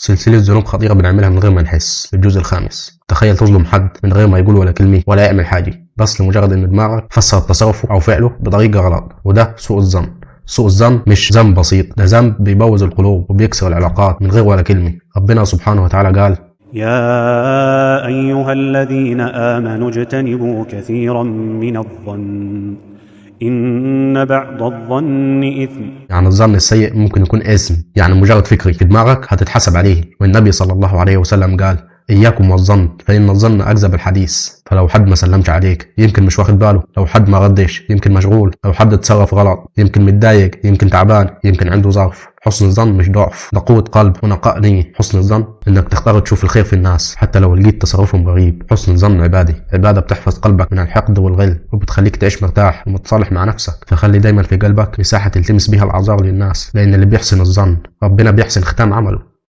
سلسلة ذنوب خطيرة بنعملها من غير ما نحس. الجزء الخامس، تخيل تظلم حد من غير ما يقول ولا كلمة ولا يعمل حاجة، بس لمجرد ان دماغك فسر تصرفه او فعله بطريقة غلط، وده سوء الظن. سوء الظن مش ذنب بسيط، ده ذنب بيبوظ القلوب وبيكسر العلاقات من غير ولا كلمة. ربنا سبحانه وتعالى قال: يا أيها الذين آمنوا اجتنبوا كثيرا من الظن إن بعض الظن إثم. يعني الظن السيء ممكن يكون إثم، يعني مجرد فكري في دماغك هتتحسب عليه. والنبي صلى الله عليه وسلم قال: إياكم والظن فإن الظن أكذب الحديث. فلو حد ما سلمش عليك يمكن مش واخد باله، لو حد ما ردش يمكن مشغول، لو حد اتصرف غلط يمكن متضايق، يمكن تعبان، يمكن عنده ظرف. حسن الظن مش ضعف، ده قوة قلب ونقاء نية. حسن الظن إنك تختار تشوف الخير في الناس حتى لو لقيت تصرفهم غريب. حسن الظن عبادة، عبادة بتحفظ قلبك من الحقد والغل وبتخليك تعيش مرتاح ومتصالح مع نفسك. فخلي دايما في قلبك مساحة تلتمس بيها الأعذار للناس، لأن اللي بيحسن الظن ربنا بيحسن ختام عمله.